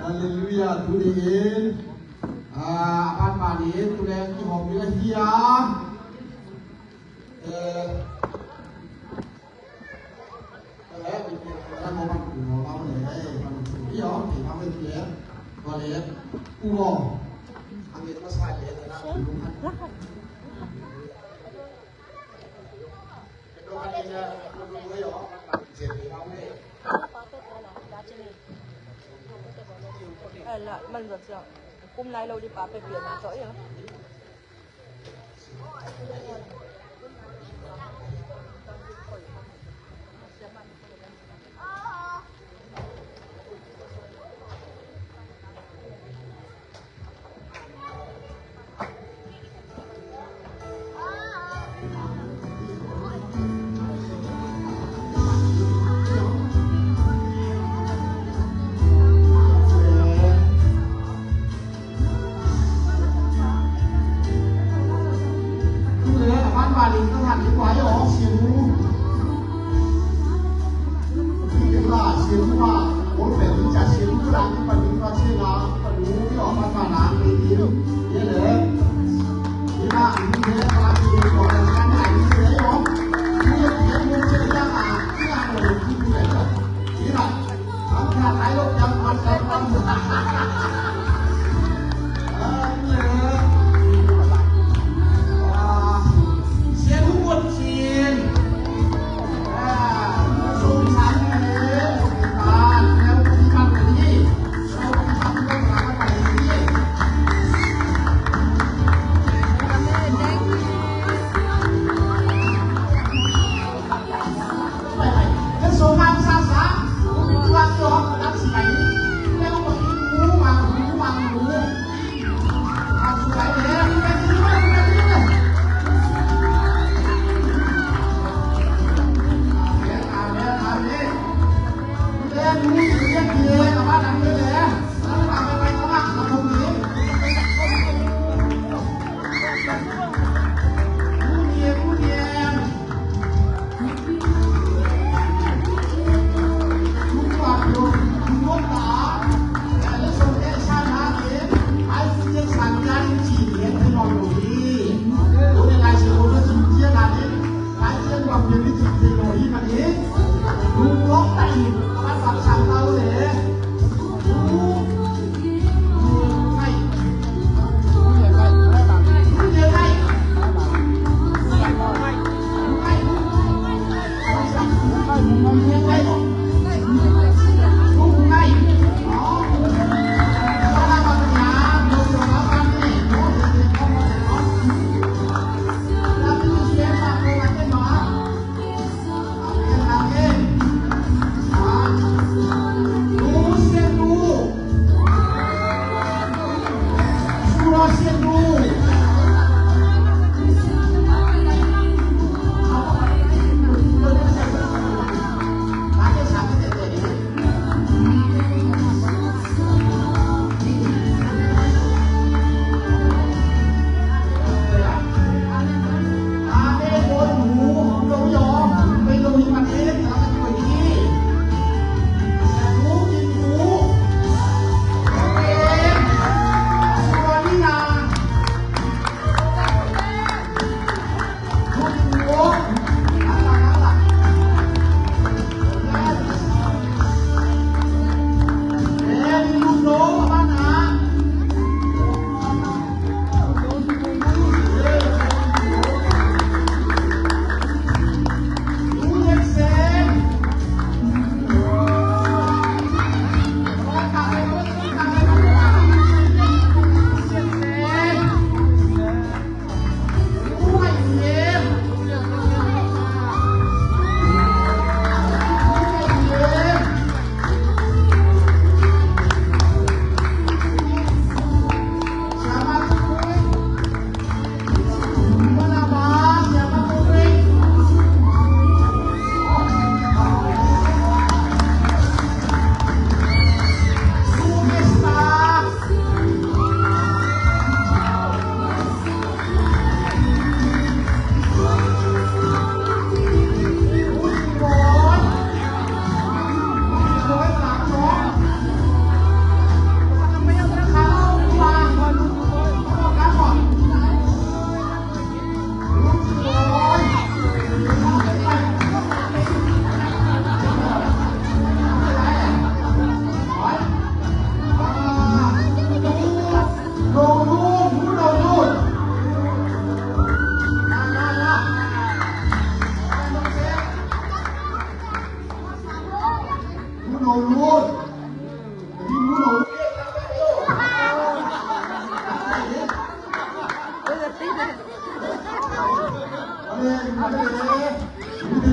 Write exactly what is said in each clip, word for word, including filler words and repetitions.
Halleluia, tuni in, ah, a banban in, tu leng kihawm ding ahi a. Eh, Kum lai lo ding pa pe pian na tawh ia.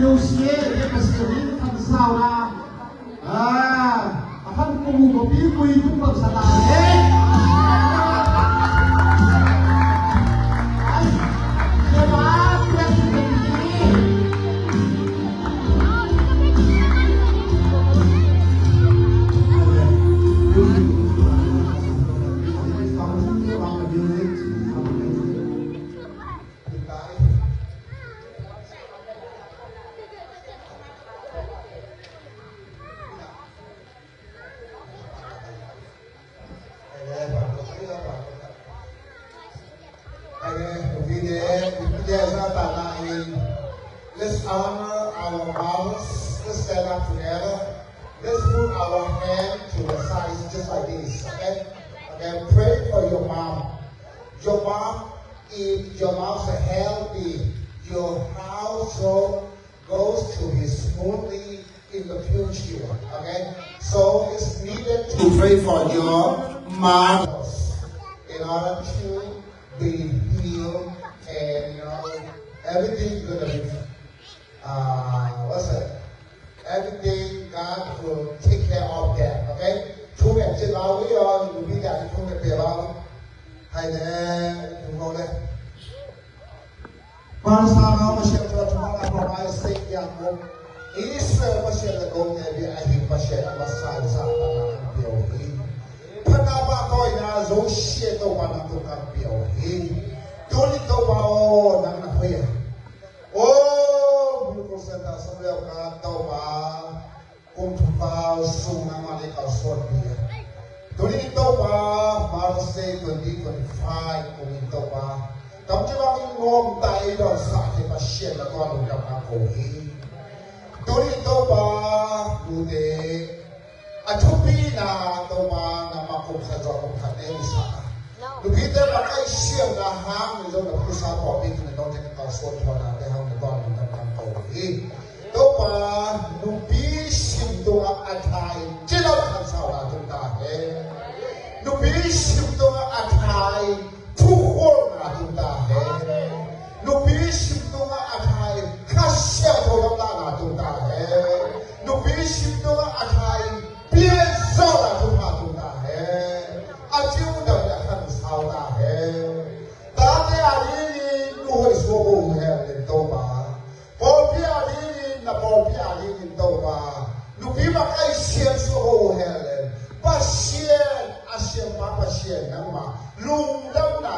Nusia, e, Pasian in khan sau na. Ah, a khan kumu kopi kui tung bang sa ta e. Ai, siapa yang ini? Let's honor our mothers. Let's stand up together. Let's put our hand to the side just like this, okay? Okay, pray for your mom. Your mom, if your mom's healthy, your household goes to be smoothly in the future, okay? So it's needed to pray for your mothers in order to be healed and, you know, everything gonna be, uh, what's that? Everything God will take care of that, okay? Thu ngen cin lau i on, lu bi dan thu ngen pe lau. Hai ne, thu ngen le. Pastor, Pasian tawh thuman a pamai sek yang ko. Israel Pasian le ko ne bia a hi Pasian a masa i sa ta na kan pia uh hi. Phatna pha tawina Joshua Topa nang tung kan pia uh hi. Tuni Topa aw nang na hoih a. Aw, Bulu Center Samuel ka Topa. Kum thum val sung nangmah le kalsuanpih a. Tuni in Topa, Mother's Day twenty twenty-five kum in Topa, kamciam bangin nuam ta i dawn sah thei Pasian na tua lungdam na ko hi. Tuni in Topa, nute a thupina Topa nangmah kum khat zawh kum khat ne i sa a. Nupite makaih siamna hang in zong na phusa pawlpi tuni dong tek kalsuan thuana te hang na tua lungdam na ko hi. Topa, nupi sim tungah a tha in cidam khansauna tung ta hen. Nupi sim tungah a tha in thukholna tung ta hen. Nupi sim tungah a tha in Kha Siangtho lamdangna tung ta hen. Nupi sim tungah a tha in pianzawhna thupha tung ta hen. A ciu dam le a khansau ta hen. Tate a dingin nu hoih suak uh hen len Topa. Pawlpi a dingin, na pawlpi a dingin Topa, nupi makaih siam suak uh hen len Pasian, a siampa Pasian nangmah lungdamna,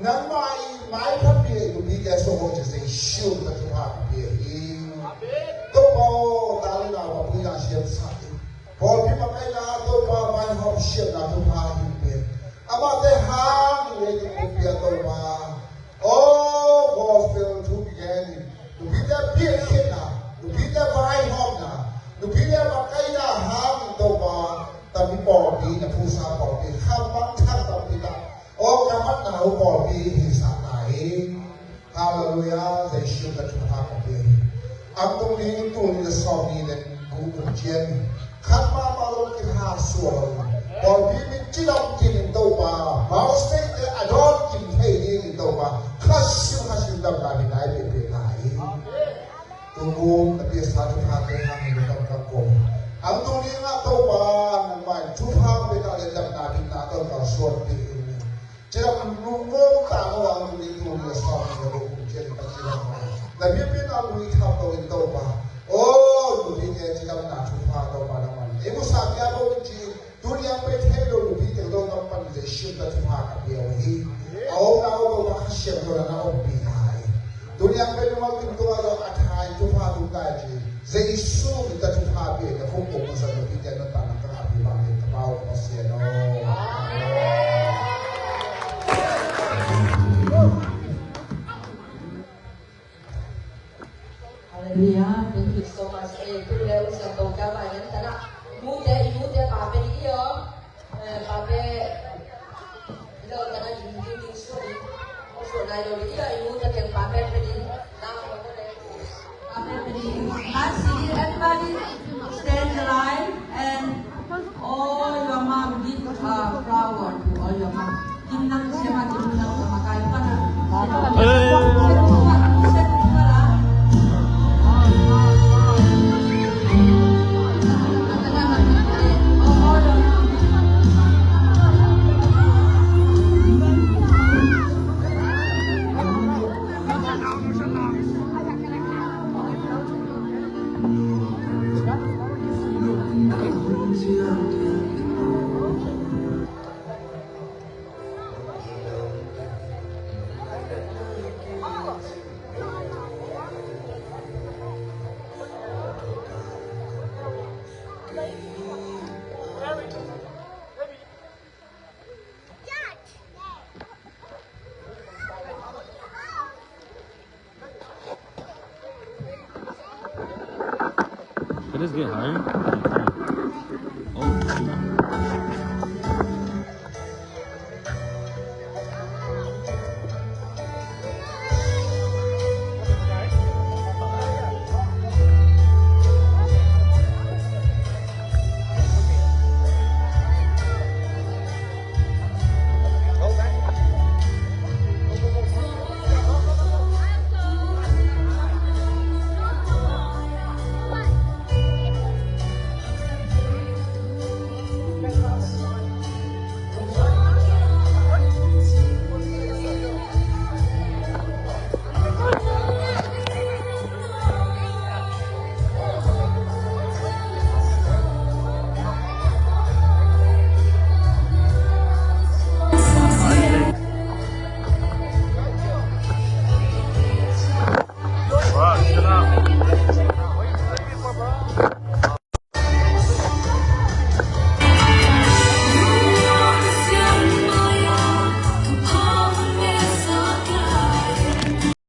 nangmah i maiphatpih nupite suak uh ci Jesu min tawh thupha ka pia hi. Topa aw, ta le nau mapui na siamsa in pawlpi makaihna Topa vaihawm siamna thupha hi pia. Amahte hang in leitung pia Topa. Aw, gospel thu kigen in nupite piakkhiatna, nupite vaihawmna, nupite makaihna hang in Topa, tami pawlpi, na phusa pawlpi, khamang thang tampi ta. Aw, ka matna uh pawlpi hi sa ta hi. Halleluiah, Jesu ka thupha ka pia hi. Ang tung ding tuni le sawm ni le gu kum ciang khat mahmah lo kipha suak lo. Pawlpi mit cidam kim in Topa, Mother's Day te a dawn kim thei ding in Topa, khasim khasim damna min nai pehpeh lai. Tungum na piasa thupha te hang in dam kam ko. Ang tung ding ah Topa, nangmah in thupha pia ta le damna min na tawh kalsuanpih in. Cidam lungnuam ta lo ang tuni tuni le sawm ni le gu kum ciang in ka cidam lo. Na biakpiakna lui kham lo in Topa. Aw, nupite cidamna thupha Topa nangmah in ei musa pia bo in ci. Tuni ang pei thei lo nupi teng dong kam pan Jesu min tawh thupha ka pia uh hi. A omna uh Topa Kha Siangtho na na ompih ta hi. Tuni ang pei nungak kim tua lo a tha in thupha tung ta hi ci. Jesu min tawh thupha pia in na khuk kong masa nupite nuntakna ka ngahpih bang hi. Ka pau ka Pasian aw. Amen. Hallelujah. Thank you so much. Eh, tu le u siang tong ka ba yan ta na. Mute, i mute pa pe di yo. Eh, pa pe. Lo ta na i mute ding suah di. Suah nai lo di yo, i mute teng pa pe pe di. Na ko ko le. Pa pe pe di. Let's see, everybody stand in line and all your mom give a flower to all your mom. Kim nang siapa, kim nang siapa, kai pa na. Eh. Siapa, siapa, siapa, siapa. Let's get higher. Oh, shoot.